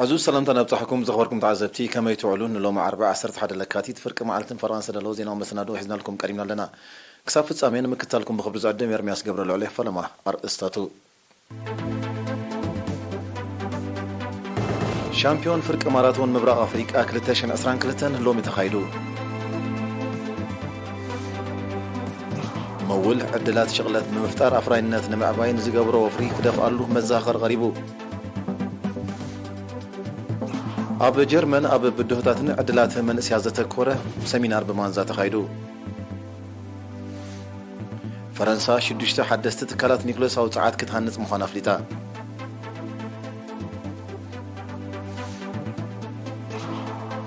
ዕዙዝ ሰላምታ ናብጻሕኩም ዘኽበርኩም ተዓዘብቲ፣ ከመይ ትውዕሉ? ንሎሚ ዓርቢ ዓሰርተ ሓደ ለካቲት ፍርቂ መዓልትን ፈረቓን ዝተዳለወ ዜናዊ መሰናድኦ ሒዝናልኩም ቀሪብና ኣለና። ክሳብ ፍጻሜ ንምክታልኩም ብኽብሪ ዝዕድም ኤርምያስ ገብረልዑል እየ። ፈለማ ኣርእስታቱ። ሻምፒዮን ፍርቂ ማራቶን ምብራቕ ኣፍሪቃ ክልተ ሽሕን ዕስራን ክልተን ሎሚ ተኻይዱ። መውል ዕድላት ሽቕለት ብምፍጣር ኣፍራይነት ንምዕባይ ንዝገብሮ ወፍሪ ክደፍኣሉ መዘኻኸሪ ቀሪቡ። ኣብ ጀርመን ኣብ ብድሆታትን ዕድላት መንእስያት ዘተኮረ ሰሚናር ብማንዛ ተኻይዱ። ፈረንሳ ሽዱሽተ ሓደስቲ ትካላት ኒኩለሳዊ ጸዓት ክትሃንጽ ምዃና ኣፍሊጣ።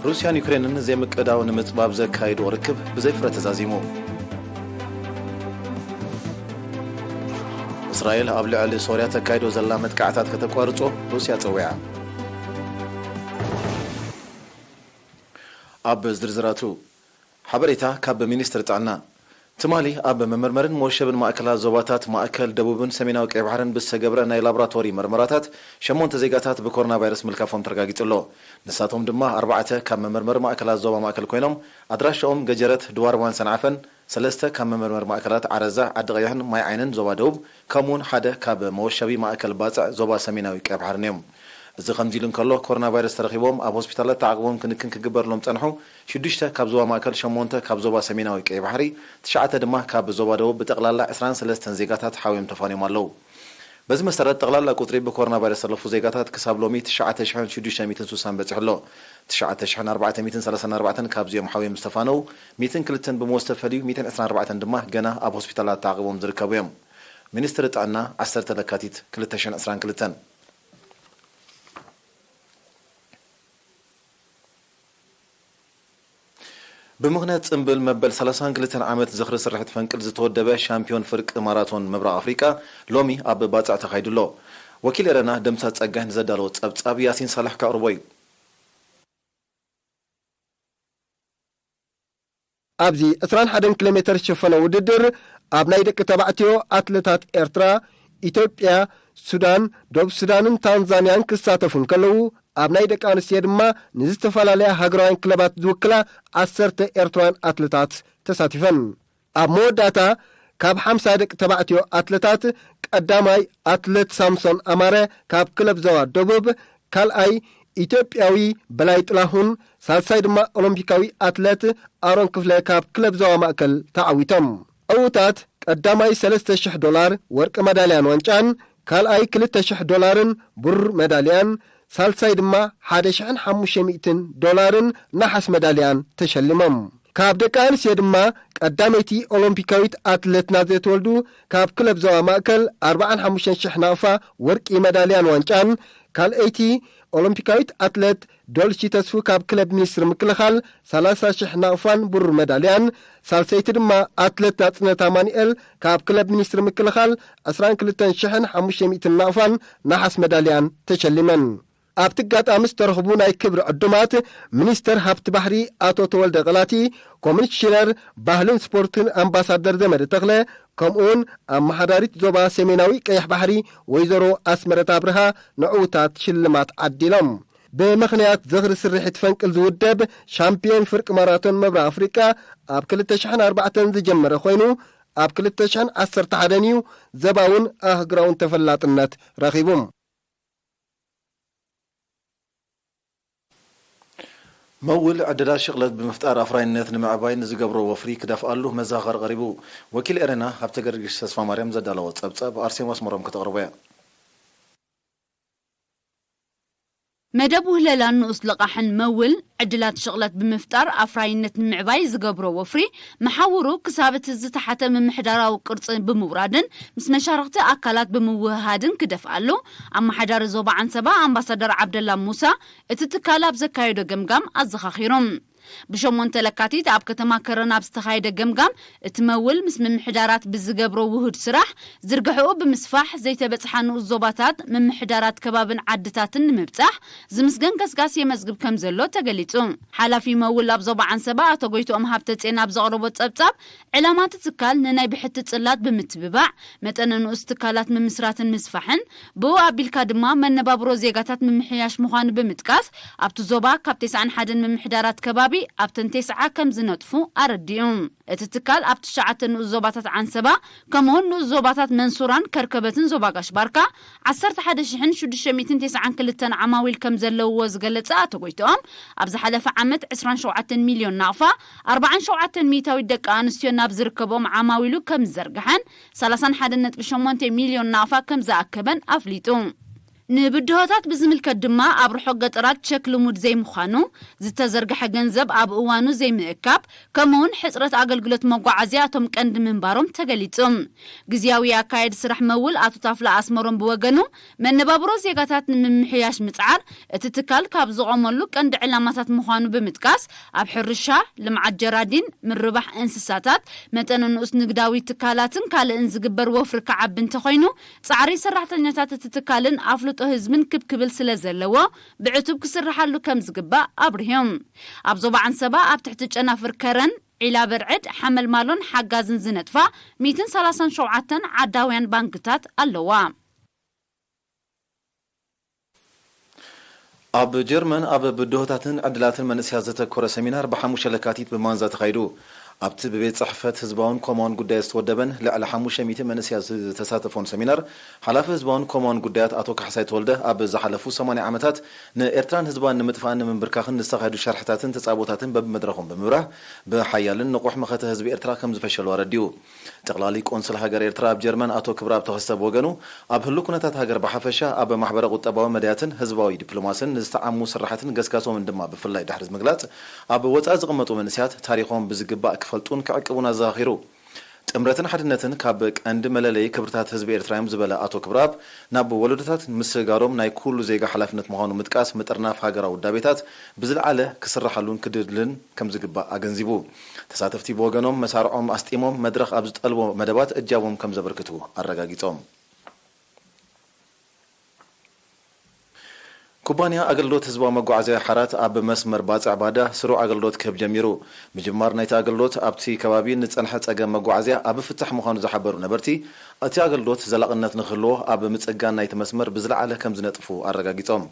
ሩስያን ዩክሬንን ዘይምቅዳው ንምጽባብ ዘካየድዎ ርክብ ብዘይ ፍረ ተዛዚሙ። እስራኤል ኣብ ልዕሊ ሶርያ ተካይዶ ዘላ መጥቃዕታት ከተቋርጾ ሩስያ ጸዊዓ። ኣብ ዝርዝራቱ። ሓበሬታ ካብ ሚኒስትሪ ጥዕና። ትማሊ ኣብ መመርመርን መወሸብን ማእከላት ዞባታት ማእከል ደቡብን ሰሜናዊ ቀይ ባሕርን ብዝተገብረ ናይ ላቦራቶሪ መርመራታት ሸሞንተ ዜጋታት ብኮሮና ቫይረስ ምልካፎም ተረጋጊጹ ኣሎ። ንሳቶም ድማ ኣርባዕተ ካብ መመርመሪ ማእከላት ዞባ ማእከል ኮይኖም፣ ኣድራሻኦም ገጀረት፣ ድዋርዋን ሰንዓፈን፣ ሰለስተ ካብ መመርመሪ ማእከላት ዓረዛ፣ ዓዲ ቀይሕን ማይ ዓይንን ዞባ ደቡብ፣ ከምኡውን ሓደ ካብ መወሸቢ ማእከል ባጽዕ ዞባ ሰሜናዊ ቀይ ባሕርን እዮም። እዚ ከምዚ ኢሉ እንከሎ፣ ኮሮና ቫይረስ ተረኺቦም ኣብ ሆስፒታላት ተዓቕቦም ክንክን ክግበርሎም ጸንሑ ሽዱሽተ ካብ ዞባ ማእከል፣ ሸሞንተ ካብ ዞባ ሰሜናዊ ቀይ ባሕሪ፣ ትሽዓተ ድማ ካብ ዞባ ደቡብ፣ ብጠቕላላ ዕስራን ሰለስተን ዜጋታት ሓውዮም ተፋንዮም ኣለዉ። በዚ መሰረት፣ ጠቕላላ ቁጽሪ ብኮሮና ቫይረስ ዝተረፉ ዜጋታት ክሳብ ሎሚ ትሽዓተ ሽሕን ሽዱሽተ ሚእትን ስሳን በጺሑ ኣሎ። ትሽዓተ ሽሕን ኣርባዕተ ሚእትን ሰላሳን ኣርባዕተን ካብዚኦም ሓውዮም ዝተፋነዉ፣ ሚእትን ክልተን ብሞት ዝተፈልዩ፣ ሚእትን ዕስራን ኣርባዕተን ድማ ገና ኣብ ሆስፒታላት ተዓቒቦም ዝርከቡ እዮም። ሚኒስትሪ ጥዕና፣ ዓሰርተ ለካቲት ክልተ ሽሕን ዕስራን ክልተን። ብምኽንያት ጽምብል መበል ሰላሳን ክልተን ዓመት ዝኽሪ ስርሒት ፈንቅል ዝተወደበ ሻምፒዮን ፍርቂ ማራቶን ምብራቕ ኣፍሪቃ ሎሚ ኣብ ባጽዕ ተኻይዱ ኣሎ። ወኪል ኤረና ደምሳ ጸጋይ ንዘዳለዎ ጸብጻብ ያሲን ሳላሕ ከቕርቦ እዩ። ኣብዚ ዕስራን ሓደን ኪሎ ሜተር ዝሸፈነ ውድድር ኣብ ናይ ደቂ ተባዕትዮ ኣትለታት ኤርትራ፣ ኢትዮጵያ፣ ሱዳን፣ ደቡብ ሱዳንን ታንዛንያን ክሳተፉ እንከለዉ፣ ኣብ ናይ ደቂ ኣንስትዮ ድማ ንዝተፈላለያ ሃገራውያን ክለባት ዝውክላ ዓሰርተ ኤርትራውያን ኣትለታት ተሳቲፈን። ኣብ መወዳእታ ካብ ሓምሳ ደቂ ተባዕትዮ ኣትለታት ቀዳማይ ኣትለት ሳምሶን ኣማረ ካብ ክለብ ዞባ ደቡብ፣ ካልኣይ ኢትዮጵያዊ በላይ ጥላሁን፣ ሳልሳይ ድማ ኦሎምፒካዊ ኣትለት ኣሮን ክፍለ ካብ ክለብ ዞባ ማእከል ተዓዊቶም። ዕዉታት ቀዳማይ ሰለስተ ሽሕ ዶላር ወርቂ መዳልያን ዋንጫን፣ ካልኣይ ክልተ ሽሕ ዶላርን ብሩር መዳልያን፣ ሳልሳይ ድማ ሓደ ሽሕን ሓሙሽተ ሚእትን ዶላርን ነሓስ መዳልያን ተሸሊሞም። ካብ ደቂ ኣንስትዮ ድማ ቀዳመይቲ ኦሎምፒካዊት ኣትለት ናዝሬት ወልዱ ካብ ክለብ ዞባ ማእከል ኣርባዓን ሓሙሽተን ሽሕ ናቕፋ ወርቂ መዳልያን ዋንጫን፣ ካልኣይቲ ኦሎምፒካዊት ኣትለት ዶልቺ ተስፉ ካብ ክለብ ሚኒስትሪ ምክልኻል ሰላሳ ሽሕ ናቕፋን ብሩር መዳልያን፣ ሳልሰይቲ ድማ ኣትለት ናጽነት ኣማኑኤል ካብ ክለብ ሚኒስትሪ ምክልኻል ዕስራን ክልተን ሽሕን ሓሙሽተ ሚእትን ናቕፋን ነሓስ መዳልያን ተሸሊመን። ኣብቲ ኣጋጣሚ ዝተረኽቡ ናይ ክብሪ ዕዱማት፣ ሚኒስተር ሃብቲ ባሕሪ ኣቶ ተወልደ ቀላቲ፣ ኮሚሽነር ባህልን ስፖርትን ኣምባሳደር ዘመደ ተኽለ፣ ከምኡውን ኣመሓዳሪት ዞባ ሰሜናዊ ቀይሕ ባሕሪ ወይዘሮ ኣስመረት ኣብርሃ ንዕዉታት ሽልማት ዓዲሎም። ብምኽንያት ዝኽሪ ስርሒት ፈንቅል ዝውደብ ሻምፒዮን ፍርቂ ማራቶን ምብራቕ ኣፍሪቃ ኣብ ክልተ ሽሕን ኣርባዕተን ዝጀመረ ኮይኑ፣ ኣብ ክልተ ሽሕን ዓሰርተ ሓደን እዩ ዘባውን ኣህግራውን ተፈላጥነት ረኺቡ። መውል ዕድላት ሽቕለት ብምፍጣር ኣፍራይነት ንምዕባይ ንዝገብሮ ወፍሪ ክደፍኣሉ መዘኻኸሪ ቀሪቡ። ወኪል ኤረና ሃብተ ገርግሽ ተስፋ ማርያም ዘዳለዎ ጸብጸብ ኣርሴማ ኣስመሮም ከተቕርቦ እያ። መደብ ውህለላን ንኡስ ልቓሕን መውል ዕድላት ሽቕለት ብምፍጣር ኣፍራይነት ንምዕባይ ዝገብሮ ወፍሪ መሓውሩ ክሳብ እቲ ዝተሓተ ምምሕዳራዊ ቅርጺ ብምውራድን ምስ መሻርኽቲ ኣካላት ብምውህሃድን ክደፍኣሉ ኣመሓዳሪ ዞባ ዓንሰባ ኣምባሳደር ዓብደላ ሙሳ እቲ ትካል ኣብ ዘካየዶ ገምጋም ኣዘኻኺሩ። ብሸሞንተ ለካቲት ኣብ ከተማ ከረን ኣብ ዝተኻየደ ገምጋም፣ እቲ መውል ምስ ምምሕዳራት ብዝገብሮ ውሁድ ስራሕ፣ ዝርግሐኡ ብምስፋሕ፣ ዘይተበጽሓ ንኡስ ዞባታት፣ ምምሕዳራት ከባብን ዓድታትን ንምብጻሕ ዝምስገን ገስጋስ የመዝግብ ከም ዘሎ ተገሊጹ። ሓላፊ መውል ኣብ ዞባ ዓንሰባ ኣቶ ጎይትኦም ሃብተጽዮን ኣብ ዘቕረቦ ጸብጻብ፣ ዕላማ እቲ ትካል ንናይ ብሕቲ ጽላት ብምትብባዕ፣ መጠነ ንኡስ ትካላት ምምስራትን ምስፋሕን፣ ብኡ ኣቢልካ ድማ መነባብሮ ዜጋታት ምምሕያሽ ምዃኑ ብምጥቃስ፣ ኣብቲ ዞባ ካብ ተስዓን ሓደን ምምሕዳራት ከባቢ ኣብተን ተስዓ ከም ዝነጥፉ ኣረዲኡ። እቲ ትካል ኣብ ትሽዓተ ንኡስ ዞባታት ዓንሰባ፣ ከምኡውን ንኡስ ዞባታት መንሱራን ከርከበትን ዞባ ጋሽ ባርካ፣ ዓሰርተ ሓደ ሽሕን ሽዱሽተ ሚእትን ተስዓን ክልተን ዓማዊል ከም ዘለውዎ ዝገለጸ ኣቶ ጎይትኦም፣ ኣብ ዝሓለፈ ዓመት ዕስራን ሸውዓተን ሚልዮን ናቕፋ፣ ኣርባዓን ሸውዓተን ሚእታዊት ደቂ ኣንስትዮ ናብ ዝርከቦም ዓማዊሉ ከም ዝዘርግሐን፣ ሰላሳን ሓደን ነጥቢ ሸሞንተ ሚልዮን ናቕፋ ከም ዝኣከበን ኣፍሊጡ። ንብድሆታት ብዝምልከት ድማ፣ ኣብ ርሑቕ ገጠራት ቸክ ልሙድ ዘይምዃኑ፣ ዝተዘርግሐ ገንዘብ ኣብ እዋኑ ዘይምእካብ፣ ከምኡውን ሕጽረት ኣገልግሎት መጓዓዝያ እቶም ቀንዲ ምንባሮም ተገሊጹ። ግዝያዊ ኣካየዲ ስራሕ መውል ኣቶ ታፍላ ኣስመሮም ብወገኑ፣ መነባብሮ ዜጋታት ንምምሕያሽ ምጽዓር እቲ ትካል ካብ ዝቖመሉ ቀንዲ ዕላማታት ምዃኑ ብምጥቃስ፣ ኣብ ሕርሻ፣ ልምዓት ጀራዲን፣ ምርባሕ እንስሳታት፣ መጠነ ንኡስ ንግዳዊ ትካላትን ካልእን ዝግበር ወፍሪ ክዓቢ እንተኾይኑ፣ ጻዕሪ ሰራሕተኛታት እቲ ትካልን ኣፍልጦ ህዝብን ክብ ክብል ስለ ዘለዎ፣ ብዕቱብ ክስርሓሉ ከም ዝግባእ ኣብሪሆም። ኣብ ዞባ ዓንሰባ ኣብ ትሕቲ ጨናፍር ከረን፣ ዒላ በርዕድ፣ ሓመልማሎን ሓጋዝን ዝነጥፋ ሚእትን ሰላሳን ሸውዓተን ዓዳውያን ባንክታት ኣለዋ። ኣብ ጀርመን ኣብ ብድሆታትን ዕድላትን መንእሰያት ዘተኮረ ሰሚናር ብሓሙሽተ ለካቲት ብማንዛ ተኻይዱ። ኣብቲ ብቤት ጽሕፈት ህዝባውን ኮማውን ጉዳያት ዝተወደበን ልዕሊ ሓሙሽተ ሚእቲ መንእሰያት ዝተሳተፎን ሰሚናር፣ ሓላፊ ህዝባውን ኮማውን ጉዳያት ኣቶ ካሕሳይ ተወልደ፣ ኣብ ዝሓለፉ ሰማንያ ዓመታት ንኤርትራን ህዝባን ንምጥፋእን ንምንብርካኽን ዝተኻየዱ ሸርሕታትን ተጻቦታትን በብመድረኹም ብምብራህ፣ ብሓያልን ንቑሕ መኸተ ህዝቢ ኤርትራ ከም ዝፈሸሉ ኣረዲኡ። ጠቕላሊ ቆንስል ሃገር ኤርትራ ኣብ ጀርመን ኣቶ ክብረኣብ ተኸስተ ብወገኑ፣ ኣብ ህሉው ኩነታት ሃገር ብሓፈሻ፣ ኣብ ማሕበረ ቁጠባዊ መዳያትን ህዝባዊ ዲፕሎማስን ንዝተዓሙ ስራሓትን ገስጋሶምን ድማ ብፍላይ ድሕሪ ምግላጽ፣ ኣብ ወጻኢ ዝቕመጡ መንእሰያት ታሪኾም ብዝግባእ ክፈልጡን ክዕቅቡን ኣዘኻኺሩ። ጥምረትን ሓድነትን ካብ ቀንዲ መለለዪ ክብርታት ህዝቢ ኤርትራ እዮም ዝበለ ኣቶ ክብረኣብ፣ ናብ ወለዶታት ምስግጋሮም ናይ ኩሉ ዜጋ ሓላፍነት ምዃኑ ምጥቃስ፣ ምጥርናፍ ሃገራዊ ውዳቤታት ብዝለዓለ ክስራሓሉን ክድልን ከም ዝግባእ ኣገንዚቡ። ተሳተፍቲ ብወገኖም መሳርዖም ኣስጢሞም መድረኽ ኣብ ዝጠልቦ መደባት እጃቦም ከም ዘበርክቱ ኣረጋጊጾም። ኩባንያ ኣገልግሎት ህዝባዊ መጓዓዝያ ሓራት ኣብ መስመር ባጽዕ ባዳ ስሩዕ ኣገልግሎት ክህብ ጀሚሩ። ምጅማር ናይቲ ኣገልግሎት ኣብቲ ከባቢ ንጸንሐ ጸገም መጓዓዝያ ኣብ ፍታሕ ምዃኑ ዝሓበሩ ነበርቲ፣ እቲ ኣገልግሎት ዘላቕነት ንክህልዎ ኣብ ምጽጋን ናይቲ መስመር ብዝለዓለ ከም ዝነጥፉ ኣረጋጊጾም።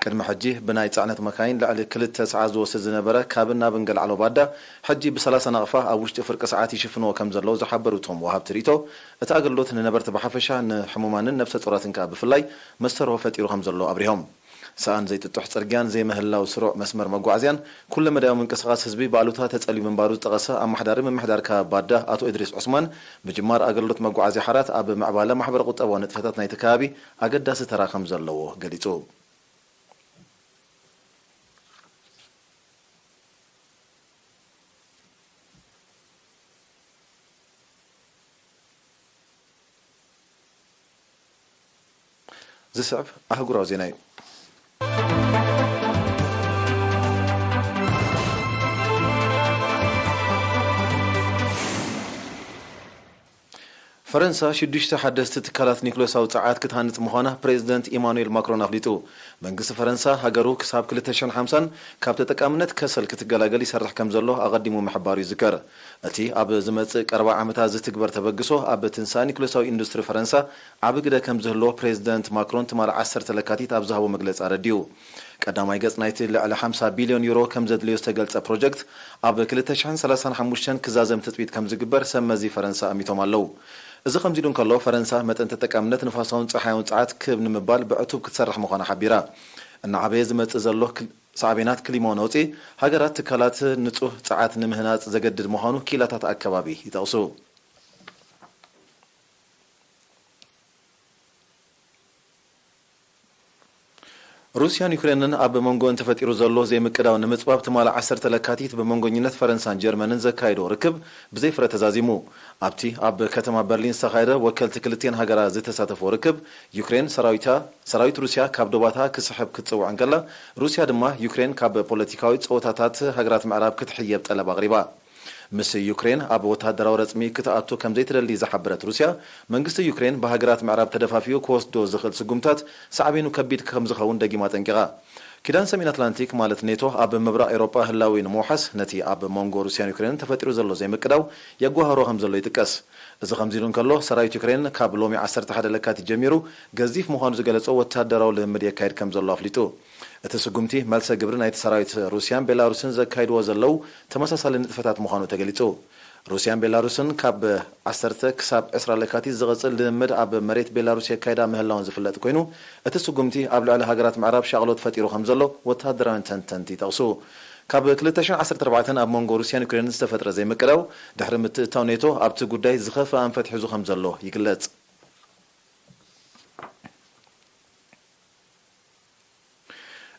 ቅድሚ ሕጂ ብናይ ጽዕነት መካይን ልዕሊ ክልተ ሰዓት ዝወስድ ዝነበረ ካብን ናብን ገልዓሎ ባዳ፣ ሕጂ ብሰላሳ ናቕፋ ኣብ ውሽጢ ፍርቂ ሰዓት ይሽፍንዎ ከም ዘለዉ ዝሓበሩ እቶም ወሃብቲ ርእይቶ፣ እቲ ኣገልግሎት ንነበርቲ ብሓፈሻ፣ ንሕሙማንን ነብሰ ጾራትን ከኣ ብፍላይ መስተርሆ ፈጢሩ ከም ዘሎ ኣብሪሆም። ሰኣን ዘይጥጡሕ ጽርግያን ዘይምህላው ስሩዕ መስመር መጓዓዝያን ኩለመዳያዊ ምንቅስቓስ ህዝቢ ብኣሉታ ተጸልዩ ምንባሩ ዝጠቐሰ ኣመሓዳሪ ምምሕዳር ከባቢ ባዳ ኣቶ እድሪስ ዑስማን፣ ምጅማር ኣገልግሎት መጓዓዝያ ሓራት ኣብ ምዕባለ ማሕበረ ቁጠባዊ ንጥፈታት ናይቲ ከባቢ ኣገዳሲ ተራ ከም ዘለዎ ገሊጹ። ዝስዕብ ኣህጉራዊ ዜና እዩ። ፈረንሳ ሽዱሽተ ሓደስቲ ትካላት ኒኩለሳዊ ጸዓት ክትሃንጽ ምዃና ፕሬዚደንት ኢማኑኤል ማክሮን ኣፍሊጡ። መንግስቲ ፈረንሳ፣ ሃገሩ ክሳብ ክልተ ሽሕን ሓምሳን ካብ ተጠቃምነት ከሰል ክትገላገል ይሰርሕ ከም ዘሎ ኣቐዲሙ ምሕባሩ ይዝከር። እቲ ኣብ ዝመጽእ ቀረባ ዓመታት ዝትግበር ተበግሶ፣ ኣብ ትንሳኤ ኒኩለሳዊ ኢንዱስትሪ ፈረንሳ ዓቢ ግደ ከም ዝህልዎ ፕሬዚደንት ማክሮን ትማሊ ዓሰርተ ለካቲት ኣብ ዝሃቦ መግለጺ ኣረዲኡ። ቀዳማይ ገጽ ናይቲ ልዕሊ ሓምሳ ቢልዮን ዩሮ ከም ዘድልዮ ዝተገልጸ ፕሮጀክት፣ ኣብ ክልተ ሽሕን ሰላሳን ሓሙሽተን ክዛዘም ትጽቢት ከም ዝግበር ሰብ መዚ ፈረንሳ ኣሚቶም ኣለዉ። እዚ ከምዚ ኢሉ እንከሎ፣ ፈረንሳ መጠን ተጠቃምነት ንፋሳውን ጸሓያውን ጸዓት ክብ ንምባል ብዕቱብ ክትሰርሕ ምዃና ሓቢራ። እናዓበየ ዝመጽእ ዘሎ ክል-፣ ሳዕቤናት ክሊማዊ ነውጺ፣ ሃገራት ትካላት ንጹህ ጸዓት ንምህናጽ ዘገድድ ምዃኑ ክኢላታት ኣከባቢ ይጠቕሱ። ሩስያን ዩክሬንን ኣብ መንጎን ተፈጢሩ ዘሎ ዘይምቅዳው ንምጽባብ ትማሊ ዓሰርተ ለካቲት ብመንጎኝነት ፈረንሳን ጀርመንን ዘካየዶ ርክብ ብዘይ ፍረ ተዛዚሙ። ኣብቲ ኣብ ከተማ በርሊን ዝተኻየደ ወከልቲ ክልቲኤን ሃገራት ዝተሳተፎ ርክብ፣ ዩክሬን ሰራዊታ፣ ሰራዊት ሩስያ ካብ ዶባታ ክስሕብ ክትጽውዕ እንከላ፣ ሩስያ ድማ ዩክሬን ካብ ፖለቲካዊ ጸወታታት ሃገራት ምዕራብ ክትሕየብ ጠለብ ኣቕሪባ። ምስ ዩክሬን ኣብ ወተሃደራዊ ረጽሚ ክትኣቱ ከም ዘይትደሊ ዝሓበረት ሩስያ፣ መንግስቲ ዩክሬን ብሃገራት ምዕራብ ተደፋፊኡ ክወስዶ ዝኽእል ስጉምታት ሳዕቤኑ ከቢድ ከም ዝኸውን ደጊማ ኣጠንቂቓ። ኪዳን ሰሜን ኣትላንቲክ ማለት ኔቶ ኣብ ምብራቕ ኤውሮጳ ህላዊ ንምውሓስ ነቲ ኣብ መንጎ ሩስያን ዩክሬንን ተፈጢሩ ዘሎ ዘይምቅዳው የጓህሮ ከም ዘሎ ይጥቀስ። እዚ ከምዚ ኢሉ እንከሎ፣ ሰራዊት ዩክሬን ካብ ሎሚ ዓሰርተ ሓደ ለካቲት ጀሚሩ ገዚፍ ምዃኑ ዝገለጾ ወተሃደራዊ ልምምድ የካይድ ከም ዘሎ ኣፍሊጡ። እቲ ስጉምቲ መልሰ ግብሪ ናይቲ ሰራዊት ሩስያን ቤላሩስን ዘካይድዎ ዘለዉ ተመሳሳሊ ንጥፈታት ምዃኑ ተገሊጹ። ሩስያን ቤላሩስን ካብ ዓሰርተ ክሳብ ዕስራ ለካቲት ዝቕጽል ልምምድ ኣብ መሬት ቤላሩስ የካይዳ ምህላውን ዝፍለጥ ኮይኑ፣ እቲ ስጉምቲ ኣብ ልዕሊ ሃገራት ምዕራብ ሻቕሎት ፈጢሩ ከም ዘሎ ወተሃደራውያን ተንተንቲ ይጠቕሱ። ካብ ክልተ ሽሕን ዓሰርተ ኣርባዕተን ኣብ መንጎ ሩስያን ዩክሬንን ዝተፈጥረ ዘይምቅዳው፣ ድሕሪ ምትእትታው ኔቶ ኣብቲ ጉዳይ ዝኸፍአ ኣንፈት ሒዙ ከም ዘሎ ይግለጽ።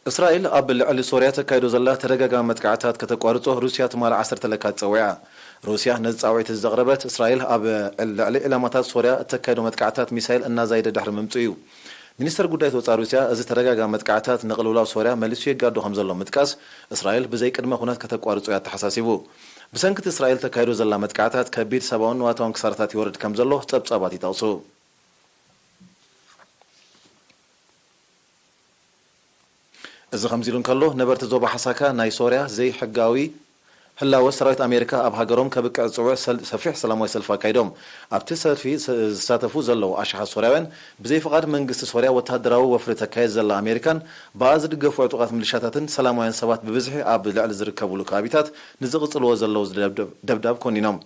እስራኤል ኣብ ልዕሊ ሶርያ ተካይዶ ዘላ ተደጋጋሚ መጥቃዕታት ከተቋርጾ ሩስያ ትማሊ ዓሰርተ ለካቲት ጸዊዓ። ሩስያ ነዚ ጻውዒት እዚ ዘቕረበት፣ እስራኤል ኣብ ልዕሊ ዒላማታት ሶርያ እተካይዶ መጥቃዕታት ሚሳይል እናዛየደ ድሕሪ ምምጽኡ እዩ። ሚኒስተር ጉዳያት ወጻኢ ሩስያ፣ እዚ ተደጋጋሚ መጥቃዕታት ንቕልውላው ሶርያ መሊሱ የጋዶ ከም ዘሎ ምጥቃስ፣ እስራኤል ብዘይ ቅድመ ኩነት ከተቋርጾ እያ ኣተሓሳሲቡ። ብሰንኪ እቲ እስራኤል ተካይዶ ዘላ መጥቃዕታት፣ ከቢድ ሰብኣውን ንዋታውን ክሳራታት ይወርድ ከም ዘሎ ጸብጻባት ይጠቕሱ። እዚ ከምዚ ኢሉ እንከሎ፣ ነበርቲ ዞባ ሓሳካ ናይ ሶርያ ዘይሕጋዊ ህላወ ሰራዊት ኣሜሪካ ኣብ ሃገሮም ከብቅዕ ዝጽውዕ ሰል-፣ ሰፊሕ ሰላማዊ ሰልፊ ኣካይዶም። ኣብቲ ሰልፊ ስ-፣ ዝሳተፉ ዘለዉ ኣሽሓት ሶርያውያን፣ ብዘይ ፍቓድ መንግስቲ ሶርያ ወተሃደራዊ ወፍሪ ተካየድ ዘላ ኣሜሪካን ብኣ ዝድገፉ ዕጡቓት ሚሊሻታትን ሰላማውያን ሰባት ብብዝሒ ኣብ ልዕሊ ዝርከብሉ ከባቢታት ንዝቕጽልዎ ዘለዉ ደብደብ-፣ ደብዳብ ኮኒኖም።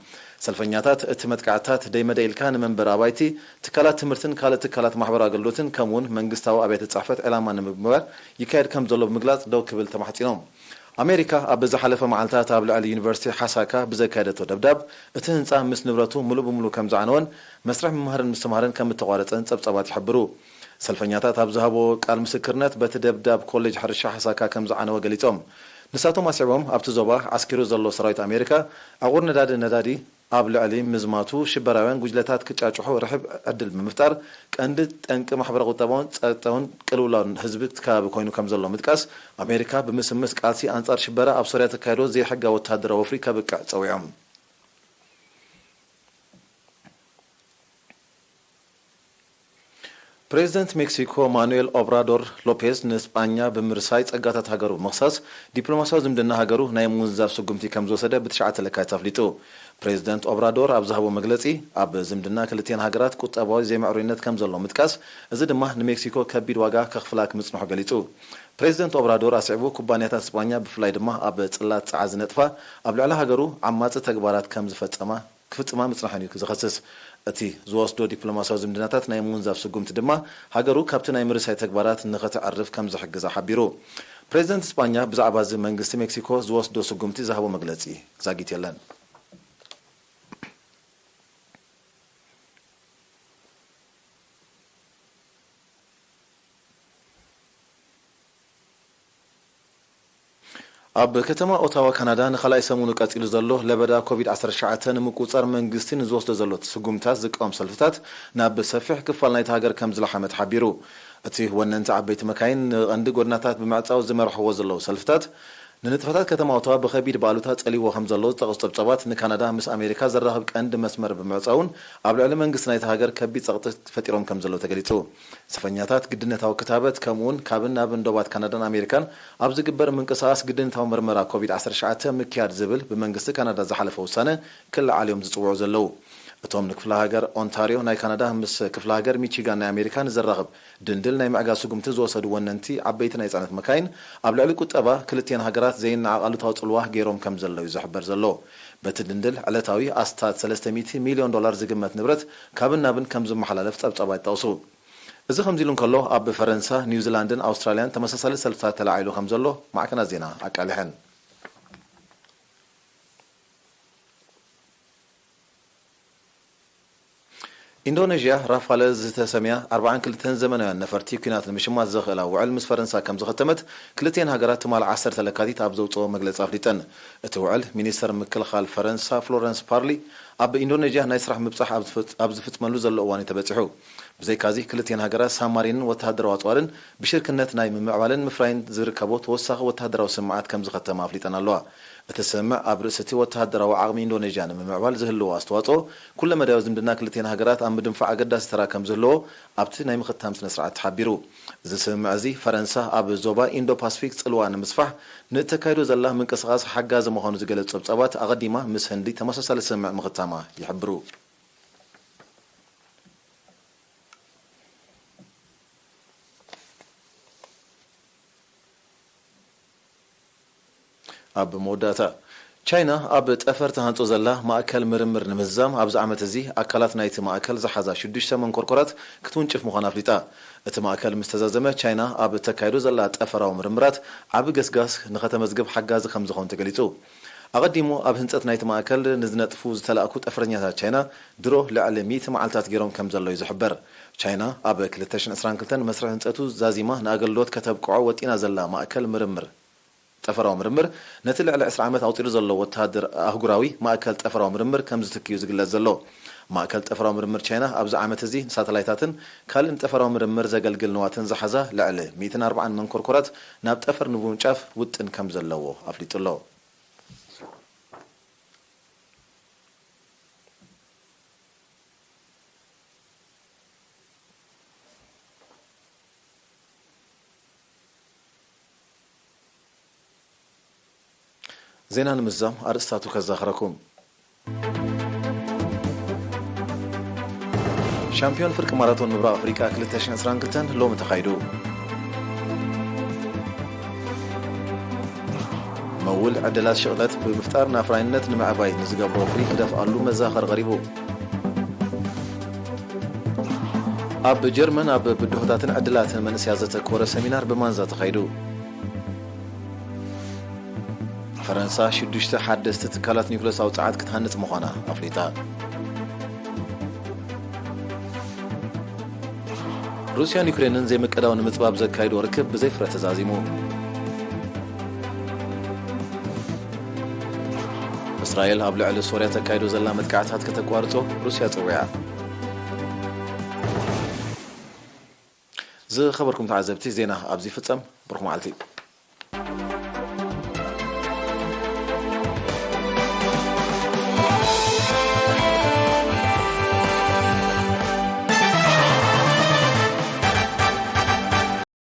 ሰልፈኛታት፣ እቲ መጥቃዕትታት ደይመደ ኢልካ ንመንበሪ ኣባይቲ፣ ትካላት ትምህርትን ካልእ ትካላት ማሕበራዊ ኣገልግሎትን፣ ከምኡ'ውን መንግስታዊ ኣብያተ ጽሕፈት ዕላማ ንምግባር ይካየድ ከም ዘሎ ብምግላጽ ደው ክብል ተማሕጺኖም። ኣሜሪካ ኣብ ዝሓለፈ መዓልታት ኣብ ልዕሊ ዩኒቨርሲቲ ሓሳካ ብዘካየደቶ ደብዳብ፣ እቲ ህንጻ ምስ ንብረቱ ምሉእ ብምሉእ ከም ዝዓነወን መስርሕ ምምሃርን ምስትምሃርን ከም እተቋረጸን ጸብጻባት ይሕብሩ። ሰልፈኛታት ኣብ ዝሃቦ ቃል ምስክርነት፣ በቲ ደብዳብ ኮሌጅ ሕርሻ ሓሳካ ከም ዝዓነወ ገሊጾም። ንሳቶም ኣስዒቦም፣ ኣብቲ ዞባ ዓስኪሩ ዘሎ ሰራዊት ኣሜሪካ፣ ዕቑር ነዳዲ ነዳዲ ኣብ ልዕሊ ምዝማቱ፣ ሽበራውያን ጉጅለታት ክጫጭሑ ርሕብ ዕድል ብምፍጣር፣ ቀንዲ ጠንቂ ማሕበረ-ቁጠባውን ጸጥታውን ቅልውላውን ህዝቢ እቲ ከባቢ ኮይኑ ከም ዘሎ ምጥቃስ፣ ኣሜሪካ ብምስምስ ቃልሲ ኣንጻር ሽበራ ኣብ ሶርያ ተካይዶ ዘይሕጋዊ ወተሃደራዊ ወፍሪ ከብቅዕ ጸዊዖም። ፕሬዚደንት ሜክሲኮ ማኑኤል ኦብራዶር ሎፔዝ ንስጳኛ ብምርሳይ ጸጋታት ሃገሩ ብምኽሳስ፣ ዲፕሎማስያዊ ዝምድና ሃገሩ ናይ ምውንዛፍ ስጉምቲ ከም ዝወሰደ ብትሽዓተ ለካቲት ኣፍሊጡ። ፕሬዚደንት ኦብራዶር ኣብ ዝሃቦ መግለጺ፣ ኣብ ዝምድና ክልቲኤን ሃገራት ቁጠባዊ ዘይምዕሩይነት ከም ዘሎ ምጥቃስ፣ እዚ ድማ ንሜክሲኮ ከቢድ ዋጋ ከኽፍላ ምጽንሑ ገሊጹ። ፕሬዚደንት ኦብራዶር ኣስዒቡ፣ ኩባንያታት ስጳኛ ብፍላይ ድማ ኣብ ጽላት ጸዓት ዝነጥፋ፣ ኣብ ልዕሊ ሃገሩ ዓማጺ ተግባራት ከም ዝፈጸማ ክፍጽማ ምጽናሐን እዩ ዝኸስስ። እቲ ዝወስዶ ዲፕሎማስያዊ ዝምድናታት ናይ ምውንዛፍ ስጉምቲ ድማ፣ ሃገሩ ካብቲ ናይ ምርሳይ ተግባራት ንኸተዕርፍ ከም ዝሕግዛ ሓቢሩ። ፕሬዚደንት ስጳኛ ብዛዕባ እዚ መንግስቲ ሜክሲኮ ዝወስዶ ስጉምቲ ዝሃቦ መግለጺ ዛጊት የለን። ኣብ ከተማ ኦታዋ ካናዳ ንኻልኣይ ሰሙኑ ቀጺሉ ዘሎ ለበዳ ኮቪድ ዓሰርተ ትሽዓተ ንምቁጽጻር መንግስቲ ንዝወስዶ ዘሎ ስጉምታት ዝቃወም ሰልፍታት ናብ ሰፊሕ ክፋል ናይቲ ሃገር ከም ዝለሓመ ተሓቢሩ። እቲ ወነንቲ ዓበይቲ መካይን ንቐንዲ ጎደናታት ብምዕጻው ዝመርሕዎ ዘለዉ ሰልፍታት፣ ንንጥፈታት ከተማ ኦታዋ ብኸቢድ ብኣሉታ ጸሊዎ ከም ዘሎ ዝጠቕሱ ጸብጻባት፣ ንካናዳ ምስ ኣሜሪካ ዘራኽብ ቀንዲ መስመር ብምዕጻውን ኣብ ልዕሊ መንግስቲ ናይቲ ሃገር ከቢድ ጸቕጢ ፈጢሮም ከም ዘለዉ ተገሊጹ። ሰልፈኛታት ግድነታዊ ክታበት፣ ከምኡውን ካብን ናብን ዶባት ካናዳን ኣሜሪካን ኣብ ዝግበር ምንቅስቓስ ግድነታዊ መርመራ ኮቪድ ዓሰርተ ትሽዓተ ምክያድ ዝብል ብመንግስቲ ካናዳ ዝሓለፈ ውሳነ ክለዓል እዮም ዝጽውዑ ዘለዉ። እቶም ንክፍለ ሃገር ኦንታርዮ ናይ ካናዳ ምስ ክፍለ ሃገር ሚቺጋን ናይ ኣሜሪካ ንዘራኽብ ድንድል ናይ ምዕጋብ ስጉምቲ ዝወሰዱ ወነንቲ ዓበይቲ ናይ ጽዕነት መካይን፣ ኣብ ልዕሊ ቁጠባ ክልቲኤን ሃገራት ዘይነዓቕ ኣሉታዊ ጽልዋ ገይሮም ከም ዘለዉ እዩ ዝሕበር ዘሎ። በቲ ድንድል፣ ዕለታዊ ኣስታት ሰለስተ ሚእቲ ሚልዮን ዶላር ዝግመት ንብረት ካብን ናብን ከም ዝመሓላለፍ ጸብጻባት ይጠቕሱ። እዚ ከምዚ ኢሉ እንከሎ፣ ኣብ ፈረንሳ፣ ኒውዚላንድን ኣውስትራልያን ተመሳሳሊ ሰልፍታት ተለዓዒሉ ከም ዘሎ ማዕከናት ዜና ኣቃሊሐን። ኢንዶነዥያ ራፋለ ዝተሰምያ ኣርባዓን ክልተን ዘመናውያን ነፈርቲ ኲናት ንምሽማት ዘኽእላ ውዕል ምስ ፈረንሳ ከም ዝኸተመት ክልቲኤን ሃገራት ትማል ዓሰርተ ለካቲት ኣብ ዘውፅኦ መግለፂ ኣፍሊጠን። እቲ ውዕል ሚኒስተር ምክልኻል ፈረንሳ ፍሎረንስ ፓርሊ ኣብ ኢንዶነዥያ ናይ ስራሕ ምብፃሕ ኣብ ዝፍፅ- ኣብ ዝፍፅመሉ ዘሎ እዋን እዩ ተበፂሑ። ብዘይካዚ ክልቲኤን ሃገራት ሳብማሪንን ወተሃደራዊ ኣፅዋርን ብሽርክነት ናይ ምምዕባልን ምፍራይን ዝርከቦ ተወሳኺ ወተሃደራዊ ስምዓት ከም ዝኸተማ ኣፍሊጠን ኣለዋ። እቲ ስምምዕ ኣብ ርእሲ እቲ ወተሃደራዊ ዓቕሚ ኢንዶነዥያ ንምምዕባል ዝህልዎ ኣስተዋፅኦ፣ ኩለመዳያዊ ዝምድና ክልቲኤን ሃገራት ኣብ ምድንፋዕ ኣገዳሲ ተራ ከም ዝህልዎ ኣብቲ ናይ ምኽታም ስነ ስርዓት ተሓቢሩ። እዚ ስምምዕ እዚ ፈረንሳ ኣብ ዞባ ኢንዶ ፓስፊክ ጽልዋ ንምስፋሕ ንእተካይዶ ዘላ ምንቅስቓስ ሓጋዚ ምዃኑ ዝገለጹ ጸብጻባት ኣቐዲማ ምስ ህንዲ ተመሳሳሊ ስምምዕ ምኽታማ ይሕብሩ። ኣብ መወዳእታ፣ ቻይና ኣብ ጠፈር ትሃንጾ ዘላ ማእከል ምርምር ንምዝዛም ኣብዚ ዓመት እዚ ኣካላት ናይቲ ማእከል ዝሓዛ ሽዱሽተ መንኮርኮራት ክትውንጭፍ ምዃና ኣፍሊጣ። እቲ ማእከል ምስ ተዛዘመ፣ ቻይና ኣብ እተካይዶ ዘላ ጠፈራዊ ምርምራት ዓቢ ገስጋስ ንኸተመዝግብ ሓጋዚ ከም ዝኾን ተገሊጹ። ኣቐዲሙ ኣብ ህንጸት ናይቲ ማእከል ንዝነጥፉ ዝተላእኩ ጠፈረኛታት ቻይና ድሮ ልዕሊ ሚእቲ መዓልታት ገይሮም ከም ዘለዉ እዩ ዝሕበር። ቻይና ኣብ ክልተ ሽሕን ዕስራን ክልተን መስርሕ ህንጸቱ ዛዚማ ንኣገልግሎት ከተብቅዖ ወጢና ዘላ ማእከል ምርምር ጠፈራዊ ምርምር ነቲ ልዕሊ ዕስራ ዓመት ኣቑጺሩ ዘሎ ወተሃደር ኣህጉራዊ ማእከል ጠፈራዊ ምርምር ከም ዝትክዩ ዝግለጽ ዘሎ። ማእከል ጠፈራዊ ምርምር ቻይና ኣብዚ ዓመት እዚ ንሳተላይታትን ካልእ ንጠፈራዊ ምርምር ዘገልግል ንዋትን ዝሓዛ ልዕሊ ሚእትን ኣርባዓን መንኮርኮራት ናብ ጠፈር ንምውንጫፍ ውጥን ከም ዘለዎ ኣፍሊጡ ኣሎ። ዜና ንምዝዛም ኣርእስታቱ ከዛኽረኩም። ሻምፒዮን ፍርቂ ማራቶን ምብራቕ ኣፍሪቃ ክልተ ሽሕን ዕስራን ክልተን ሎሚ ተኻይዱ። መውል ዕድላት ሽቕለት ብምፍጣር ናፍራይነት ንምዕባይ ንዝገብሮ ወፍሪ ክደፍኣሉ መዘኻኸሪ ቀሪቡ። ኣብ ጀርመን ኣብ ብድሆታትን ዕድላትን መንእሰያት ዘተኮረ ሰሚናር ብማንዛ ተኻይዱ። ፈረንሳ ሽዱሽተ ሓደስቲ ትካላት ኒውክለሳዊ ጸዓት ክትሃንጽ ምዃና ኣፍሊጣ። ሩስያን ዩክሬንን ዘይምቅዳው ንምጽባብ ዘካይዶ ርክብ ብዘይ ፍረ ተዛዚሙ። እስራኤል ኣብ ልዕሊ ሶርያ ተካይዶ ዘላ መጥቃዕታት ከተቋርጾ ሩስያ ጸዊዓ። ዝኸበርኩም ተዓዘብቲ፣ ዜና ኣብዚ ይፍጸም። ብሩኽ መዓልቲ።